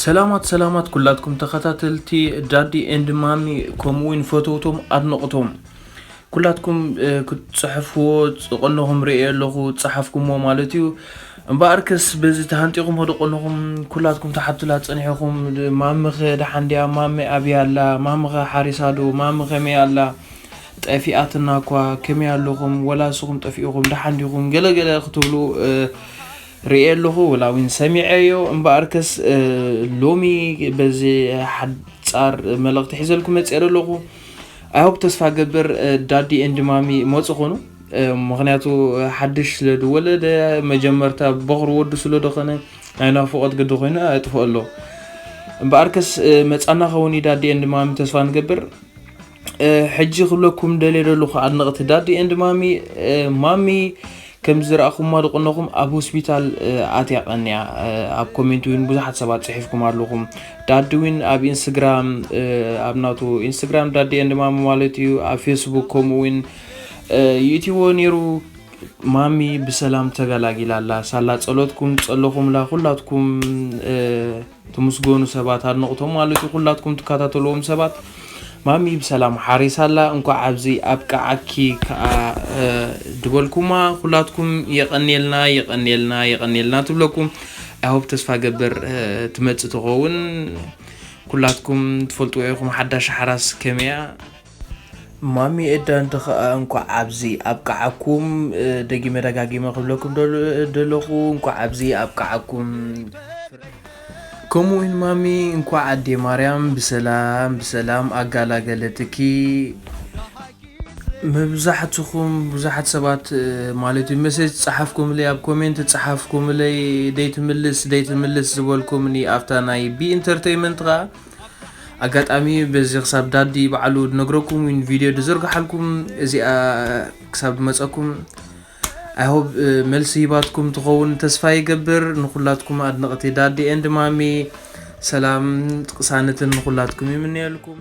ሰላማት ሰላማት ኩላትኩም ተኸታተልቲ ዳዲ ኤንድ ማሚ፣ ከምኡ እውን ፈተውቶም ኣድነቕቶም ኩላትኩም ክትፅሕፍዎ ዝቐነኹም ርእየ ኣለኹ። ዝፀሓፍኩምዎ ማለት እዩ። እምበኣርከስ በዚ ተሃንጢኹም ወደ ቀነኹም ኩላትኩም ተሓትላ ፀኒሕኹም፣ ማምኸ ደሓን ድያ? ማመ ኣብያ ኣላ? ማምኸ ሓሪሳ ዶ? ማመ ከመይ ኣላ? ጠፊኣትና እኳ፣ ከመይ ኣለኹም? ወላ ንስኹም ጠፊእኹም ደሓን ዲኹም? ገለገለ ክትብሉ ርእየ ኣለኹ፣ ወላ እውን ሰሚዐዮ። እምበኣርከስ ሎሚ በዚ ሓጻር መልእኽቲ ሒዘልኩም መፅእ ኣለኹ። ኣይሆፕ፣ ተስፋ ገብር ዳዲ ኤንድ ማሚ መፁ ኾኑ። ምክንያቱ ሓድሽ ስለ ዝወለደ፣ መጀመርታ በኹሪ ወዱ ስለ ዝኾነ፣ ናይ ናፍቆት ግዲ ኮይኑ ኣየጥፍኦ ኣሎ። እምበኣርከስ መፃና ኸውን እዩ ዳዲ ኤንድ ማሚ፣ ተስፋ ንገብር። ሕጂ ክብለኩም ደልየ ዘለኹ ኣድነቕቲ ዳዲ ኤንድ ማሚ፣ ማሚ ከም ዝረኣኹማ ዝቐነኹም ኣብ ሆስፒታል ኣትያ ቀንያ። ኣብ ኮሜንት እውን ብዙሓት ሰባት ጽሒፍኩም ኣለኹም። ዳዲ እውን ኣብ ኢንስግራም፣ ኣብ ናቱ ኢንስግራም ዳዲ ኤንድ ማሚ ማለት እዩ፣ ኣብ ፌስቡክ ከምኡ እውን ይእትዎ ነይሩ። ማሚ ብሰላም ተገላጊላ ኣላ። ሳላ ጸሎትኩም ጸለኹምላ ኩላትኩም ትምስገኑ ሰባት፣ ኣድነቕቶም ማለት እዩ፣ ኩላትኩም ትከታተልዎም ሰባት። ማሚ ብሰላም ሓሪሳ ኣላ፣ እንኳዕ ኣብዚ ኣብቅዓኪ ከኣ ድበልኩማ። ኩላትኩም የቐንየልና፣ የቐንየልና፣ የቐንየልና ትብለኩም። ኣይሆፕ፣ ተስፋ ገብር ትመጽእ ትኸውን። ኩላትኩም ትፈልጥዎ ኢኹም ሓዳሽ ሓራስ ከመያ። ማሚ ኤዳ እንተ ኸኣ እንኳዕ ኣብዚ ኣብቅዓኩም። ደጊመ ደጋጊመ ክብለኩም ደለኹ፣ እንኳዕ ኣብዚ ኣብቅዓኩም። ከምኡ እውን ማሚ፣ እንኳዕ ኣዴ ማርያም ብሰላም ብሰላም ኣጋላገለትኪ። መብዛሕትኹም ብዙሓት ሰባት ማለት እዩ፣ መሴጅ ጸሓፍኩምለይ፣ ኣብ ኮሜንት ጸሓፍኩምለይ፣ ደይትምልስ ደይትምልስ ዝበልኩምኒ ኣብታ ናይ ቢ ኢንተርቴይመንት ኸኣ ኣጋጣሚ በዚ ክሳብ ዳዲ ባዕሉ ድነግረኩም ዊን ቪድዮ ድዝርግሓልኩም እዚኣ ክሳብ ድመፀኩም፣ ኣይሆብ መልሲ ሂባትኩም ትኸውን ተስፋ ይገብር። ንኩላትኩም ኣድነቕቲ ዳዲ ኤንድ ማሚ ሰላም ቅሳነትን ንኩላትኩም ይምንየልኩም።